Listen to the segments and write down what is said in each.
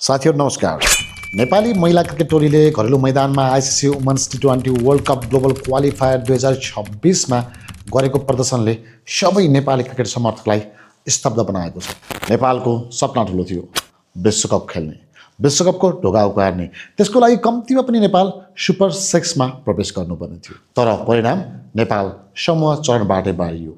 साथीहरु नमस्कार। नेपाली महिला क्रिकेट टोलीले घरेलु मैदानमा आइसिसी वुमेन्स टी20 वर्ल्ड कप ग्लोबल क्वालिफायर 2026 मा गरेको प्रदर्शनले सबै नेपाली क्रिकेट समर्थकलाई स्तब्ध बनाएको छ। नेपालको सपना ठुलो थियो, विश्वकप खेल्ने, विश्वकपको ढोका उकार्ने। त्यसको लागि कम्तीमा पनि नेपाल सुपर 6 मा प्रवेश गर्नुपर्ने थियो। तर परिणाम नेपाल समूह चरणबाटै बाहिरियो।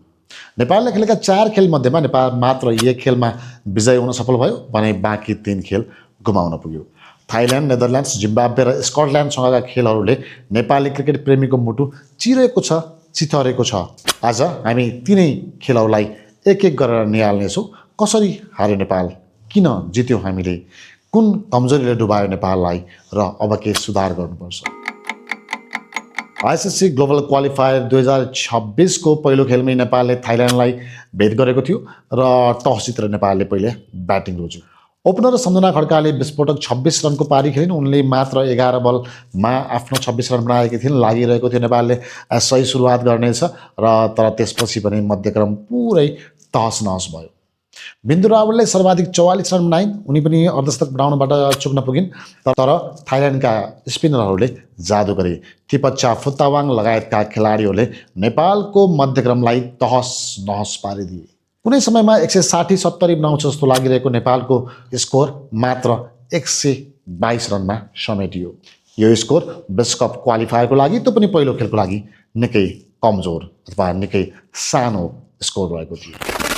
नेपालले खेलेका 4 खेल मध्येमा नेपाल मात्र एक खेलमा विजयी हुन सफल भयो भने बाँकी 3 खेल गुमाउन पुग्यो। थाइल्यान्ड, नेदरल्यान्ड्स, जिम्बाब्वे र स्कटल्यान्डसँगका खेलहरूले नेपाली क्रिकेट प्रेमीको मुटु चिरेको छ, चिथरेको छ। आज हामी तिनै खेलहरूलाई एक एक गरेर निहाल्नेछौँ। कसरी हार्यो नेपाल, किन जित्यो हामीले, कुन कमजोरीले डुबायो नेपाललाई र अब के सुधार गर्नुपर्छ। आइसिसी ग्लोबल क्वालिफायर 2026 को पहिलो खेलमै नेपालले थाइल्यान्डलाई भेट गरेको थियो र टस जितेर नेपालले पहिले ब्याटिङ रोज्यो। ओपनर सम्झना खड्काले विस्फोटक 26 रनको पारी खेलिन्। उनले मात्र 11 बलमा आफ्नो 26 रन बनाएकी थिइन्। लागिरहेको थियो नेपालले सही सुरुवात गर्नेछ तर त्यसपछि पनि मध्यक्रम पुरै तहस नहस भयो। बिन्दु रावलले सर्वाधिक 44 रन बनाइन्। उनी पनि अर्धशतक बनाउनबाट चुक्न पुगिन् तर थाइल्यान्डका स्पिनरहरूले जादु गरे। तिपच्चा फुत्तावाङ लगायतका खेलाडीहरूले नेपालको मध्यक्रमलाई तहस नहस पारिदिए। कुनै समयमा 160-70 बनाउँछ जस्तो लागिरहेको नेपालको स्कोर मात्र 122 रनमा समेटियो। यो स्कोर विश्वकप क्वालिफायरको लागि, त्यो पनि पहिलो खेलको लागि निकै कमजोर अथवा निकै सानो स्कोर रहेको थियो।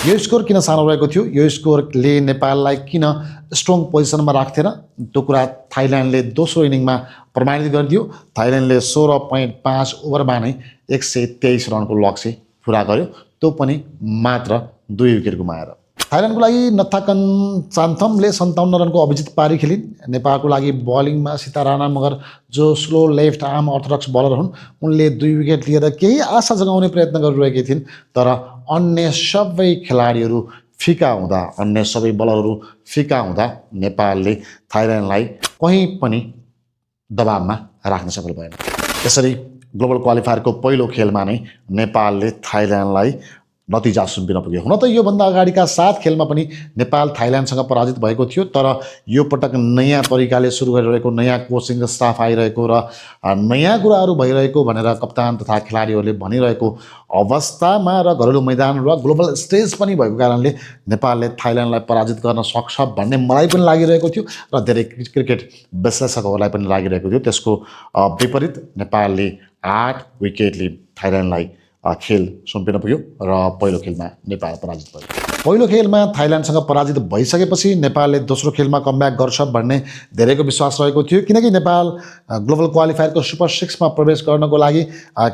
यो स्कोर किन सानो रहेको थियो, यो स्कोरले नेपाललाई किन स्ट्रङ पोजिसनमा राख्थेन, त्यो कुरा थाइल्यान्डले दोस्रो इनिङमा प्रमाणित गरिदियो। थाइल्यान्डले 16.5 ओभरमा नै 123 रनको लक्ष्य पुरा गर्यो, त्यो पनि मात्र 2 विकेट गुमाएर। थाइल्यान्डको लागि नथाकन चान्थमले 57 रनको अभिजित पारी खेलिन्। नेपालको लागि बलिङमा सीता राणा मगर जो slow left arm orthodox bowler हुन्, उनले 2 विकेट लिएर केही आशा जगाउने प्रयत्न गरिरहेकी थिइन् तर अन्य सबै खेलाडीहरू फिका हुँदा, अन्य सबै बलरहरू फिका हुँदा नेपालले थाइल्यान्डलाई कहीँ पनि दबावमा राख्न सफल भएन। यसरी ग्लोबल क्वालिफायरको पहिलो खेलमा नै नेपालले थाइल्यान्डलाई नतिजा सुम्पिन पुग्यो। हुन त योभन्दा अगाडिका 7 खेलमा पनि नेपाल थाइल्यान्डसँग पराजित भएको थियो तर यो पटक नयाँ तरिकाले सुरु गरिरहेको, नयाँ कोचिङ स्टाफ आइरहेको र नयाँ कुराहरू भइरहेको भनेर कप्तान तथा खेलाडीहरूले भनिरहेको अवस्थामा र घरेलु मैदान र ग्लोबल स्टेज पनि भएको कारणले नेपालले थाइल्यान्डलाई पराजित गर्न सक्छ भन्ने मलाई पनि लागिरहेको थियो र धेरै क्रिकेट विश्लेषकहरूलाई पनि लागिरहेको थियो। त्यसको विपरीत नेपालले 8 विकेटले थाइल्यान्डलाई खेल सुम्पिन पुग्यो र पहिलो खेलमा नेपाल पराजित भयो। पहिलो खेलमा थाइल्यान्डसँग पराजित भइसकेपछि नेपालले दोस्रो खेलमा कमब्याक गर्छ भन्ने धेरैको विश्वास रहेको थियो किनकि नेपाल ग्लोबल क्वालिफायरको सुपर 6 मा प्रवेश गर्नको लागि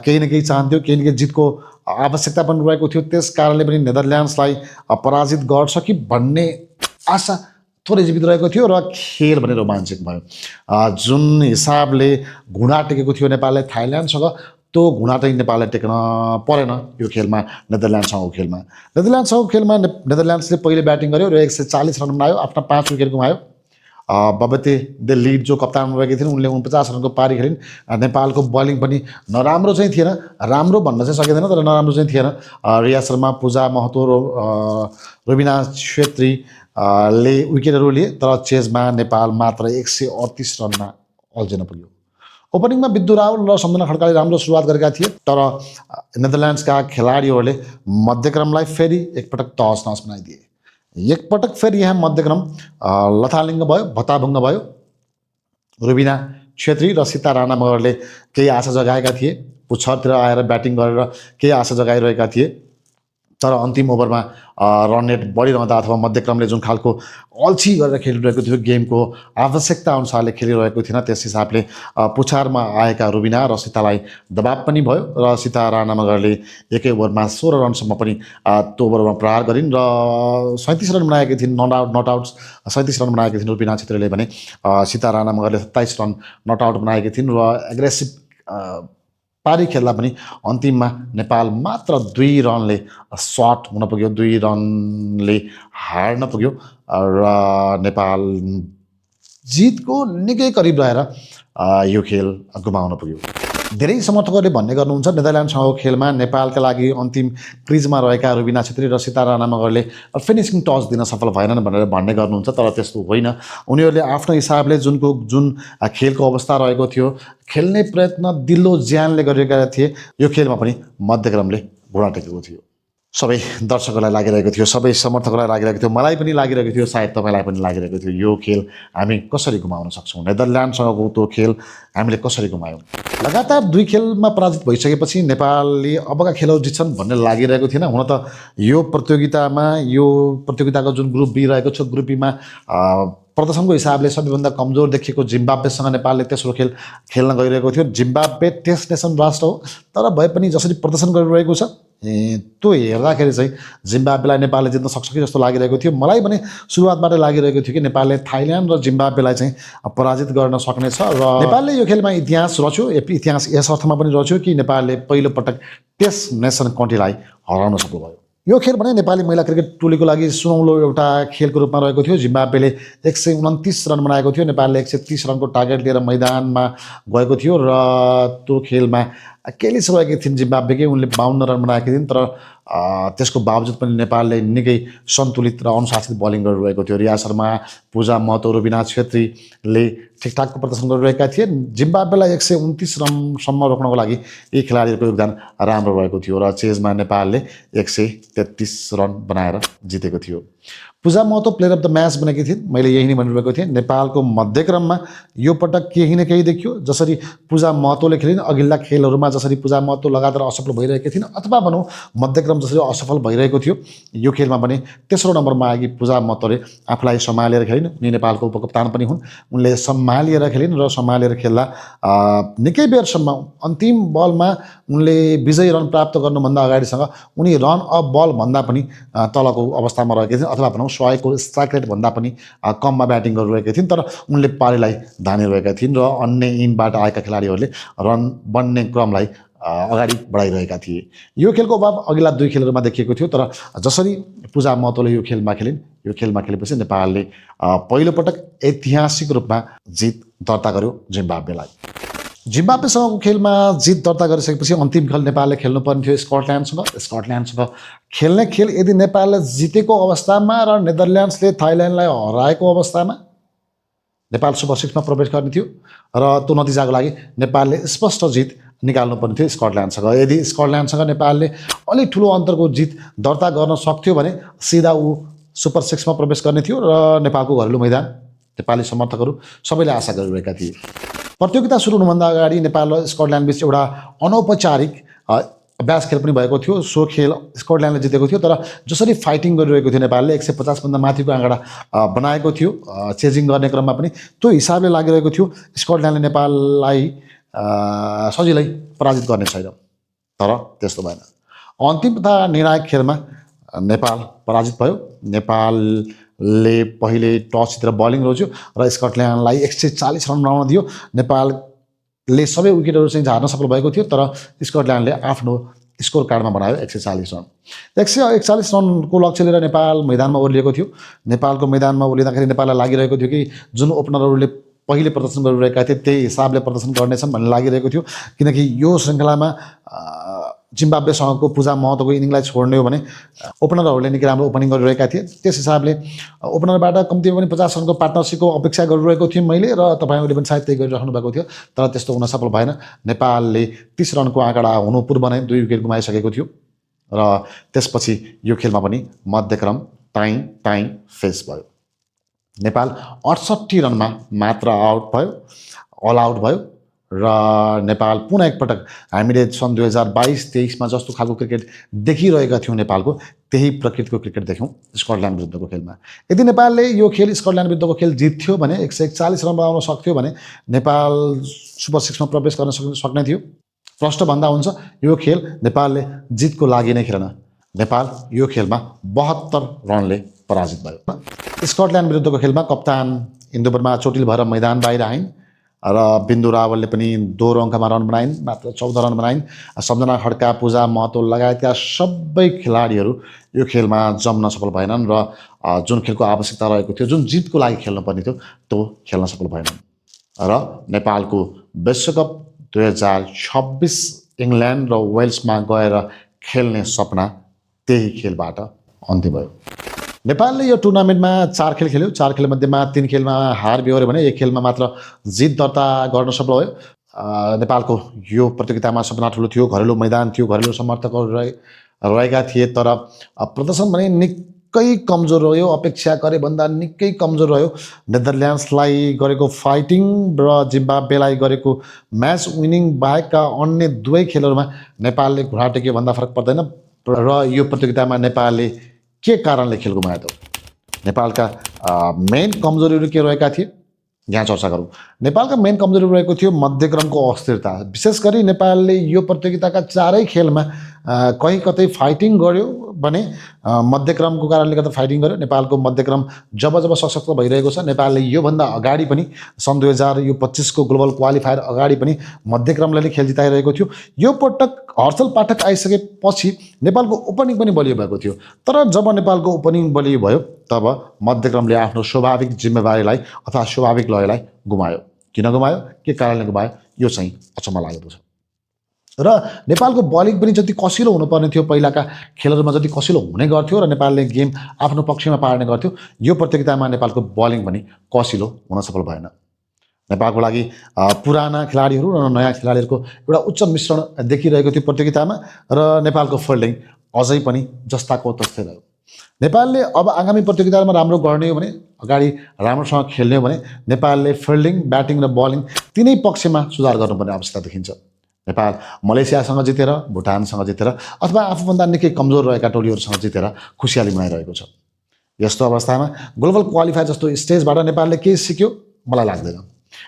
केही न केही चाहन्थ्यो, केही न केही जितको आवश्यकता पनि रहेको थियो। त्यस कारणले पनि नेदरल्यान्ड्सलाई पराजित गर्छ कि भन्ने आशा थोरै जीवित रहेको थियो र खेल भने रोमाञ्चक भयो। जुन हिसाबले घुँडा टेकेको थियो नेपालले थाइल्यान्डसँग, त्यो घुँडा चाहिँ नेपाललाई टेक्न परेन यो खेलमा। नेदरल्यान्डसँगको खेलमा नेदरल्यान्ड्सले पहिले ब्याटिङ गर्यो र 140 रन बनायो, आफ्ना 5 विकेट गुमायो। बबते द लिड जो कप्तान रहेकी थिइन् उनले 49 रनको पारी खेलिन्। नेपालको बलिङ पनि नराम्रो चाहिँ थिएन, राम्रो भन्न चाहिँ सकिँदैन तर नराम्रो चाहिँ थिएन। रिया शर्मा, पूजा महतो, रुबिना छेत्री ले विकेटहरू लिए तर चेजमा नेपाल मात्र 138 रनमा अल्झिन पुग्यो। ओपनिङमा बिन्दु रावल र सम्झना खड्काले राम्रो सुरुवात गरेका थिए तर नेदरल्यान्ड्सका खेलाडीहरूले मध्यक्रमलाई फेरि एकपटक तहस नहस बनाइदिए। एकपटक फेरि यहाँ मध्यक्रम लथालिङ्ग भयो, भत्ताभङ्ग भयो। रुबिना छेत्री र सीता राणा मगरले केही आशा जगाएका थिए, पुच्छरतिर आएर ब्याटिङ गरेर केही आशा जगाइरहेका थिए तर अन्तिम ओभरमा रन रेट बढिरहँदा अथवा मध्यक्रमले जुन खालको अल्छी गरेर खेलिरहेको थियो, गेमको आवश्यकता अनुसारले खेलिरहेको थिएन, त्यस हिसाबले पुछारमा आएका रुबिना र सीतालाई दबाव पनि भयो र सीता राणा मगरले एकै ओभरमा 16 रनसम्म पनि त्यो ओभरमा प्रहार गरिन् र 37 रन बनाएकी थिइन्। नट आउट 37 रन बनाएकी थिइन् रुबिना छेत्रीले भने सीता राणा मगरले 27 रन नट आउट बनाएकी थिइन् र एग्रेसिभ पारी खेल्दा पनि अन्तिममा नेपाल मात्र 2 रनले सर्ट हुन पुग्यो, 2 रनले हार्न पुग्यो र नेपाल जितको निकै करिब रहेर यो खेल गुमाउन पुग्यो। धेरै समर्थकहरूले भन्ने गर्नुहुन्छ नेदरल्यान्डसँगको खेलमा नेपालका लागि अन्तिम क्रिजमा रहेका रुबिना छेत्री र सीता राणा मगरले फिनिसिङ टच दिन सफल भएनन् भनेर भन्ने गर्नुहुन्छ, तर त्यस्तो होइन। उनीहरूले आफ्नो हिसाबले जुन खेलको अवस्था रहेको थियो, खेल्ने प्रयत्न दिलो ज्यानले गरेका थिए। यो खेलमा पनि मध्यक्रमले घुँडा टेकेको थियो। सबै दर्शकहरूलाई लागिरहेको थियो, सबै समर्थकहरूलाई लागिरहेको थियो, मलाई पनि लागिरहेको थियो, सायद तपाईँलाई पनि लागिरहेको थियो, यो खेल हामी कसरी गुमाउन सक्छौँ, नेदरल्यान्डसँगको त्यो खेल हामीले कसरी गुमायौँ। लगातार 2 खेलमा पराजित भइसकेपछि नेपालले अबका खेलहरू जित्छन् भन्ने लागिरहेको थिएन। हुन त यो प्रतियोगिताको जुन ग्रुप बी रहेको छ, ग्रुप बीमा प्रदर्शनको हिसाबले सबैभन्दा कमजोर देखिएको जिम्बाब्वेसँग नेपालले तेस्रो खेल खेल्न गइरहेको थियो। जिम्बाब्वे टेस्ट नेसन राष्ट्र हो, तर भए पनि जसरी प्रदर्शन गरिरहेको छ त्यो हेर्दाखेरि चाहिँ जिम्बाब्वेलाई नेपालले जित्न सक्छ कि जस्तो लागिरहेको थियो। मलाई भने सुरुवातबाट लागिरहेको थियो कि नेपालले थाइल्यान्ड र जिम्बाब्वेलाई चाहिँ पराजित गर्न सक्नेछ र नेपालले यो खेलमा इतिहास रच्यो। इतिहास यस अर्थमा पनि रच्यो कि नेपालले पहिलोपटक टेस्ट नेसन कन्ट्रीलाई हराउन सफल भयो। यो खेल भने नेपाली महिला क्रिकेट टोलीको लागि सुनौलो एउटा खेलको रूपमा रहेको थियो। जिम्बाब्वेले 129 रन बनाएको थियो, नेपालले 130 रनको टार्गेट लिएर मैदानमा गएको थियो र त्यो खेलमा केलिस रहेकी थिइन् जिम्बाब्वेकै, उनले 52 रन बनाएकी थिइन्। तर त्यसको बावजुद पनि नेपालले निकै सन्तुलित र अनुशासित बलिङ गरिरहेको थियो। रिया शर्मा, पूजा महतो, रुबिना छेत्रीले ठिकठाकको प्रदर्शन गरिरहेका थिए। जिम्बाब्वेलाई 129 रनसम्म रोक्नको लागि यी खेलाडीहरूको योगदान राम्रो रहेको थियो र चेजमा नेपालले 133 रन बनाएर जितेको थियो। Puja Mahato player of the match बनेकी थिइन्। मैले यही नै भनिरहेको थिएँ, नेपालको मध्यक्रममा यो पटक केही न केही देखियो। जसरी पूजा महतोले खेलिन्, अघिल्ला खेलहरूमा जसरी पूजा महतो लगातार असफल भइरहेकी थिइन्, अथवा भनौँ मध्यक्रम जसरी असफल भइरहेको थियो, यो खेलमा पनि तेस्रो नम्बरमा आएकी पूजा महतोले आफूलाई सम्हालेर खेलिन्। उनी नेपालको उपकप्तान पनि हुन्। उनले सम्हालिएर खेलिन् र सम्हालेर खेल्दा निकै बेरसम्म अन्तिम बलमा उनले विजयी रन प्राप्त गर्नुभन्दा अगाडिसँग उनी रन अफ बल भन्दा पनि तलको अवस्थामा रहेकी थिइन्, अथवा भनौँ 100 को स्ट्राइक रेट भन्दा पनि कममा ब्याटिङ गरिरहेकी थिइन्। तर उनले पारीलाई धानिरहेका थिइन् र अन्य इनबाट आएका खेलाडीहरूले रन बन्ने क्रमलाई अगाडि बढाइरहेका थिए। यो खेलको अभाव अघिल्ला 2 खेलहरूमा देखिएको थियो। तर जसरी पूजा महतोले यो खेलमा खेलिन्, यो खेलमा खेलेपछि नेपालले पहिलोपटक ऐतिहासिक रूपमा जित दर्ता गर्यो जिम्बाब्वेलाई। जिम्बाब्वेसँगको खेलमा जित दर्ता गरिसकेपछि अन्तिम खेल नेपालले खेल्नुपर्ने थियो स्कटल्यान्डसँग खेल्ने खेल यदि नेपालले जितेको अवस्थामा र नेदरल्यान्ड्सले थाइल्यान्डलाई हराएको अवस्थामा नेपाल सुपर 6मा प्रवेश गर्ने थियो र त्यो नतिजाको लागि नेपालले स्पष्ट जित निकाल्नुपर्ने थियो स्कटल्यान्डसँग। यदि स्कटल्यान्डसँग नेपालले अलिक ठुलो अन्तरको जित दर्ता गर्न सक्थ्यो भने सिधा ऊ सुपर 6मा प्रवेश गर्ने थियो र नेपालको घरेलु मैदान नेपाली समर्थकहरू सबैले आशा गरिरहेका थिए। प्रतियोगिता सुरु हुनुभन्दा अगाडि नेपाल र स्कटल्यान्ड बीच एउटा अनौपचारिक अभ्यास खेल पनि भएको थियो। सो खेल स्कटल्यान्डले जितेको थियो, तर जसरी फाइटिङ गरिरहेको थियो नेपालले 150 भन्दा माथिको आँकडा बनाएको थियो चेजिङ गर्ने क्रममा पनि, त्यो हिसाबले लागिरहेको थियो स्कटल्यान्डले नेपाललाई सजिलै पराजित गर्ने छैन। तर त्यस्तो भएन। अन्तिम तथा निर्णायक खेलमा नेपाल पराजित भयो। नेपालले पहिले टस जितेर बलिङ रोज्यो र स्कटल्यान्डलाई 140 रन बनाउन दियो। नेपालले सबै विकेटहरू चाहिँ झार्न सफल भएको थियो, तर स्कटल्यान्डले आफ्नो स्कोर कार्डमा बनायो 140 रन। 141 रनको लक्ष्य लिएर नेपाल मैदानमा ओर्लिएको थियो। नेपालको मैदानमा ओर्लिँदाखेरि नेपाललाई लागिरहेको थियो कि जुन ओपनरहरूले पहिले प्रदर्शन गरिरहेका थिए त्यही हिसाबले प्रदर्शन गर्नेछन् भन्ने लागिरहेको थियो, किनकि यो श्रृङ्खलामा जिम्बाब्वेसँगको पूजा महतोको इनिङलाई छोड्ने हो भने ओपनरहरूले निकै राम्रो ओपनिङ गरिरहेका थिए। त्यस हिसाबले ओपनरबाट कम्तीमा पनि 50 रनको पार्टनरसिपको अपेक्षा गरिरहेको थिएँ मैले, र तपाईँहरूले पनि सायद त्यही गरिराख्नु भएको थियो। तर त्यस्तो हुन सफल भएन। नेपालले 30 रनको आँकडा हुनु पूर्व नै 2 विकेट गुमाइसकेको थियो र त्यसपछि यो खेलमा पनि मध्यक्रम टाइम फेस भयो। नेपाल 68 रनमा मात्र अल आउट भयो र नेपाल पुनः एकपटक हामीले सन् 2022-23मा जस्तो खालको क्रिकेट देखिरहेका थियौँ नेपालको, त्यही प्रकृतिको क्रिकेट देख्यौँ स्कटल्यान्ड विरुद्धको खेलमा। यदि नेपालले यो खेल स्कटल्यान्ड विरुद्धको खेल जित्थ्यो भने 141 रन बनाउन सक्थ्यो भने नेपाल सुपर 6मा प्रवेश गर्न सक्ने थियो। प्रश्न भन्दा हुन्छ यो खेल नेपालले जितको लागि नै खेलेन। नेपाल यो खेलमा 72 रनले पराजित भयो। स्कटल्यान्ड विरुद्धको खेलमा कप्तान इन्दु वर्मा चोटिल भएर मैदान बाहिर आइन् र बिन्दु रावलले पनि 2 अङ्कमा रन बनाइन्, मात्र 14 रन बनाइन्। सम्झना खड्का, पूजा महतो लगायतका सबै खेलाडीहरू यो खेलमा जम्न सफल भएनन् र जुन खेलको आवश्यकता रहेको थियो, जुन जितको लागि खेल्नुपर्ने थियो, त्यो खेल्न सफल भएनन् र नेपालको विश्वकप 2026 इङ्ल्यान्ड र वेल्समा गएर खेल्ने सपना त्यही खेलबाट अन्त्य भयो। नेपालले यो टुर्नामेन्टमा 4 खेल खेल्यो। 4 खेल मध्येमा 3 खेलमा हार बिहोर्यो भने 1 खेलमा मात्र जित दर्ता गर्न सफल भयो। नेपालको यो प्रतियोगितामा सपना ठुलो थियो, घरेलु मैदान थियो, घरेलु समर्थकहरू रहेका थिए, तर प्रदर्शन भने निकै कमजोर रह्यो। अपेक्षा गरे भन्दा निकै कमजोर रह्यो। नेदरल्यान्ड्सलाई गरेको फाइटिङ र जिम्बाब्वेलाई गरेको म्याच विनिङ बाहेकका अन्य दुवै खेलहरूमा नेपालले घुँडा टेक्यो भन्दा फरक पर्दैन। र यो प्रतियोगितामा नेपालले के कारणले खेल गुमायो त? नेपालका मेन कमजोरीहरू के रहेका थिए यहाँ चर्चा गरौँ। नेपालका मेन कमजोरी रहेको थियो मध्यक्रमको अस्थिरता। विशेष गरी नेपालले यो प्रतियोगिताका 4 खेलमा कहीँ कतै फाइटिङ गर्यो भने मध्यक्रमको कारणले गर्दा फाइटिङ गर्यो। नेपालको मध्यक्रम जब जब सशक्त भइरहेको छ, नेपालले योभन्दा अगाडि पनि सन् 2025 को ग्लोबल क्वालिफायर अगाडि पनि मध्यक्रमले खेल जिताइरहेको थियो। यो पटक हर्षल पाठक आइसकेपछि नेपालको ओपनिङ पनि बलियो भएको थियो। तर जब नेपालको ओपनिङ बलियो भयो तब मध्यक्रमले आफ्नो स्वाभाविक जिम्मेवारीलाई अथवा स्वाभाविक लयलाई गुमायो। किन गुमायो, के कारणले गुमायो, यो चाहिँ अचम्म लागेको छ। र नेपालको बलिङ पनि जति कसिलो हुनुपर्ने थियो, पहिलाका खेलहरूमा जति कसिलो हुने गर्थ्यो र नेपालले गेम आफ्नो पक्षमा पार्ने गर्थ्यो, यो प्रतियोगितामा नेपालको बलिङ पनि कसिलो हुन सफल भएन। नेपालको लागि पुराना खेलाडीहरू र नयाँ खेलाडीहरूको एउटा उच्च मिश्रण देखिरहेको थियो प्रतियोगितामा। र नेपालको फिल्डिङ अझै पनि जस्ताको तस्तै रह्यो। नेपालले अब आगामी प्रतियोगितामा राम्रो गर्ने हो भने, अगाडि राम्रोसँग खेल्ने हो भने नेपालले फिल्डिङ, ब्याटिङ र बलिङ तिनै पक्षमा सुधार गर्नुपर्ने आवश्यकता देखिन्छ। नेपाल मलेसियासँग जितेर, भुटानसँग जितेर अथवा आफूभन्दा निकै कमजोर रहेका टोलीहरूसँग जितेर खुसियाली मनाइरहेको छ। यस्तो अवस्थामा ग्लोबल क्वालिफायर जस्तो स्टेजबाट नेपालले के सिक्यो मलाई लाग्दैन।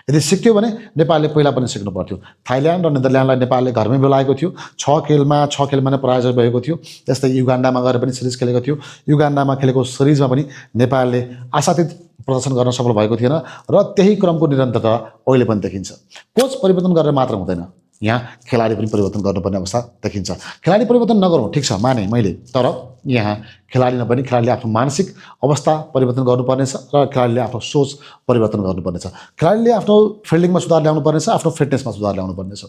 यदि सिक्थ्यो भने नेपालले पहिला पनि सिक्नु पर्थ्यो। थाइल्यान्ड र नेदरल्यान्डलाई नेपालले घरमै बोलाएको थियो। 6 खेलमा नै पराजय भएको थियो। त्यस्तै युगान्डामा गएर पनि सिरिज खेलेको थियो। युगान्डामा खेलेको सिरिजमा पनि नेपालले आशातीत प्रदर्शन गर्न सफल भएको थिएन र त्यही क्रमको निरन्तरता अहिले पनि देखिन्छ। कोच परिवर्तन गरेर मात्र हुँदैन, यहाँ खेलाडी पनि परिवर्तन गर्नुपर्ने अवस्था देखिन्छ। खेलाडी परिवर्तन नगरौँ, ठिक छ, माने मैले, तर यहाँ खेलाडीमा पनि खेलाडीले आफ्नो मानसिक अवस्था परिवर्तन गर्नुपर्नेछ र खेलाडीले आफ्नो सोच परिवर्तन गर्नुपर्नेछ। खेलाडीले आफ्नो फिल्डिङमा सुधार ल्याउनुपर्नेछ, आफ्नो फिटनेसमा सुधार ल्याउनुपर्नेछ।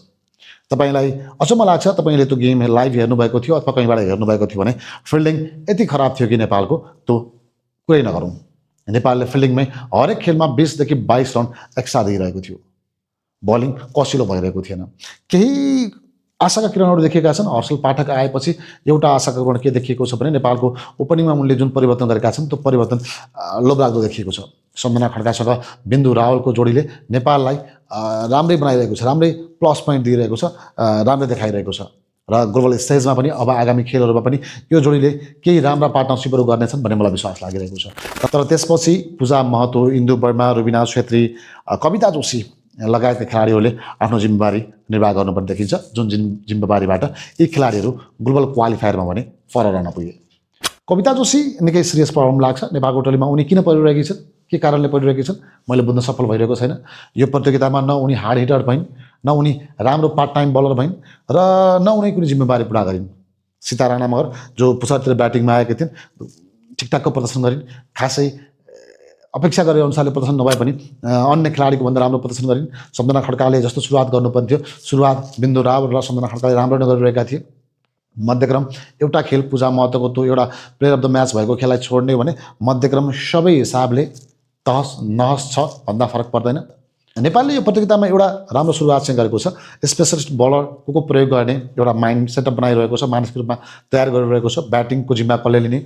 तपाईँलाई अचम्म लाग्छ, तपाईँले त्यो गेम लाइभ हेर्नुभएको थियो अथवा कहीँबाट हेर्नुभएको थियो भने फिल्डिङ यति खराब थियो कि नेपालको त्यो कुरै नगरौँ। नेपालले फिल्डिङमै हरेक खेलमा 20 देखि 22 रन एक्स्ट्रा दिइरहेको थियो। बलिङ कसिलो भइरहेको थिएन। केही आशाका किरणहरू देखिएका छन्। हर्षल पाठक आएपछि एउटा आशाका किरण के देखिएको छ भने नेपालको ओपनिङमा उनले जुन परिवर्तन गरेका छन् त्यो परिवर्तन लोभलाग्दो देखिएको छ। सम्झना खड्कासँग बिन्दु रावलको जोडीले नेपाललाई राम्रै बनाइरहेको छ, राम्रै प्लस पोइन्ट दिइरहेको छ, राम्रै देखाइरहेको छ। र ग्लोबल स्टेजमा पनि अब आगामी खेलहरूमा पनि यो जोडीले केही राम्रा पार्टनरसिपहरू गर्नेछन् भन्ने मलाई विश्वास लागिरहेको छ। तर त्यसपछि पूजा महतो, इन्दु वर्मा, रुबिना छेत्री, कविता जोशी लगायतका खेलाडीहरूले आफ्नो जिम्मेवारी निर्वाह गर्नुपर्ने देखिन्छ। जुन जिम्मेवारीबाट यी खेलाडीहरू ग्लोबल क्वालिफायरमा भने फर रहन पुगे। कविता जोशी निकै सिरियस प्रब्लम लाग्छ। नेपालको टोलीमा उनी किन परिरहेकी छन्, के कारणले परिरहेकी छन्, मैले बुझ्न सफल भइरहेको छैन। यो प्रतियोगितामा न उनी हार्ड हिटर भइन्, न उनी राम्रो पार्ट टाइम बलर भइन् र न उनी कुनै जिम्मेवारी पुरा गरिन्। सीता राणा मगर जो पुछारतिर ब्याटिङमा आएका थिइन्, ठिकठाकको प्रदर्शन गरिन्। खासै अपेक्षा गरे अनुसारले प्रदर्शन नभए पनि अन्य खेलाडीको भन्दा राम्रो प्रदर्शन गरिन्। सम्झना खड्काले जस्तो सुरुवात गर्नुपर्ने थियो, सुरुवात बिन्दु रावल र सम्झना खड्काले राम्रो नगरिरहेका थिए। मध्यक्रम एउटा खेल पूजा महतोको त्यो एउटा प्लेयर अफ द म्याच भएको खेललाई छोड्ने हो भने मध्यक्रम सबै हिसाबले तहस नहस छ भन्दा फरक पर्दैन। नेपालले यो प्रतियोगितामा एउटा राम्रो सुरुवात चाहिँ गरेको छ। स्पेसलिस्ट बलरको प्रयोग गर्ने एउटा माइन्ड सेटअप बनाइरहेको छ, मानसिक रूपमा तयार गरिरहेको छ। ब्याटिङको जिम्मा कसले लिने,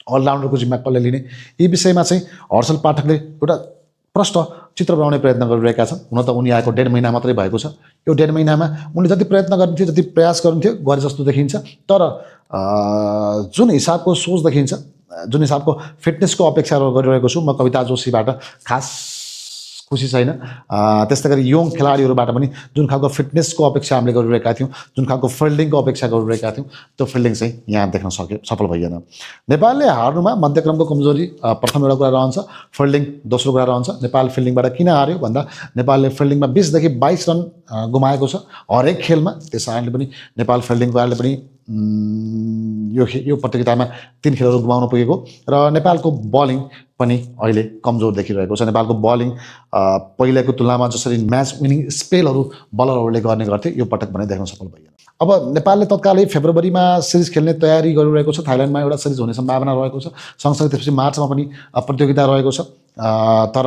अलराउन्डरको जिम्मा कसले लिने, यी विषयमा चाहिँ हर्षल पाठकले एउटा प्रष्ट चित्र बनाउने प्रयत्न गरिरहेका छन्। हुन त उनी आएको 1.5 महिना मात्रै भएको छ। यो 1.5 महिनामा उनले जति प्रयत्न गर्नुहुन्थ्यो, जति प्रयास गर्नुहुन्थ्यो, गरे जस्तो देखिन्छ। तर जुन हिसाबको सोच देखिन्छ, जुन हिसाबको फिटनेसको अपेक्षा गरिरहेको छु म कविता जोशीबाट खास खुसी छैन। त्यस्तै गरी यङ खेलाडीहरूबाट पनि जुन खालको फिटनेसको अपेक्षा हामीले गरिरहेका थियौँ, जुन खालको फिल्डिङको अपेक्षा गरिरहेका थियौँ, त्यो फिल्डिङ चाहिँ यहाँ देख्न सफल भइएन। नेपालले हार्नुमा मध्यक्रमको कमजोरी प्रथम एउटा कुरा रहन्छ, फिल्डिङ दोस्रो कुरा रहन्छ। नेपाल फिल्डिङबाट किन हार्यो भन्दा नेपालले फिल्डिङमा 20 देखि 22 रन गुमाएको छ हरेक खेलमा। त्यस कारणले पनि नेपाल फिल्डिङको कारणले पनि यो प्रतियोगितामा 3 खेलहरू गुमाउन पुगेको र नेपालको बलिङ पनि अहिले कमजोर देखिरहेको छ। नेपालको बलिङ पहिलेको तुलनामा जसरी म्याच विनिङ स्पेलहरू बलरहरूले गर्ने गर्थे यो पटक भने देख्न सफल भइएन। अब नेपालले तत्कालै फेब्रुअरीमा सिरिज खेल्ने तयारी गरिरहेको छ। थाइल्यान्डमा एउटा सिरिज हुने सम्भावना रहेको छ। सँगसँगै त्यसपछि मार्चमा पनि प्रतियोगिता रहेको छ। तर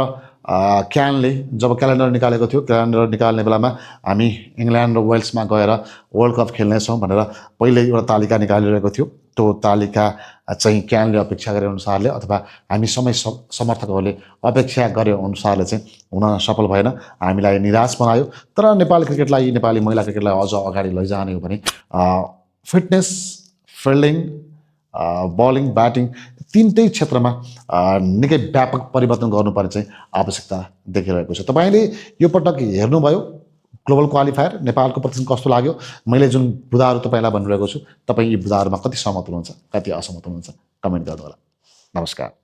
क्यानले जब क्यालेन्डर निकालेको थियो, क्यालेन्डर निकाल्ने बेलामा हामी इङ्ल्यान्ड र वेल्समा गएर वर्ल्ड कप खेल्नेछौँ भनेर पहिले एउटा तालिका निकालिरहेको थियो। त्यो तालिका चाहिँ क्यानले अपेक्षा गरे अनुसारले अथवा हामी समर्थकहरूले अपेक्षा गरे अनुसारले चाहिँ हुन सफल भएन, हामीलाई निराश बनायो। तर नेपाली क्रिकेटलाई, नेपाली महिला क्रिकेटलाई अझ अगाडि लैजाने हो भने फिटनेस, फिल्डिङ, बलिङ, ब्याटिङ तीनटै क्षेत्रमा निकै व्यापक परिवर्तन गर्नुपर्ने चाहिँ आवश्यकता देखिरहेको छ। तपाईँले यो पटक हेर्नुभयो ग्लोबल क्वालिफायर, नेपालको प्रदर्शन कस्तो लाग्यो? मैले जुन बुदाहरू तपाईँलाई भनिरहेको छु, तपाईँ यी बुदाहरूमा कति सहमत हुनुहुन्छ, कति असहमत हुनुहुन्छ, कमेन्ट गर्नुहोला। नमस्कार।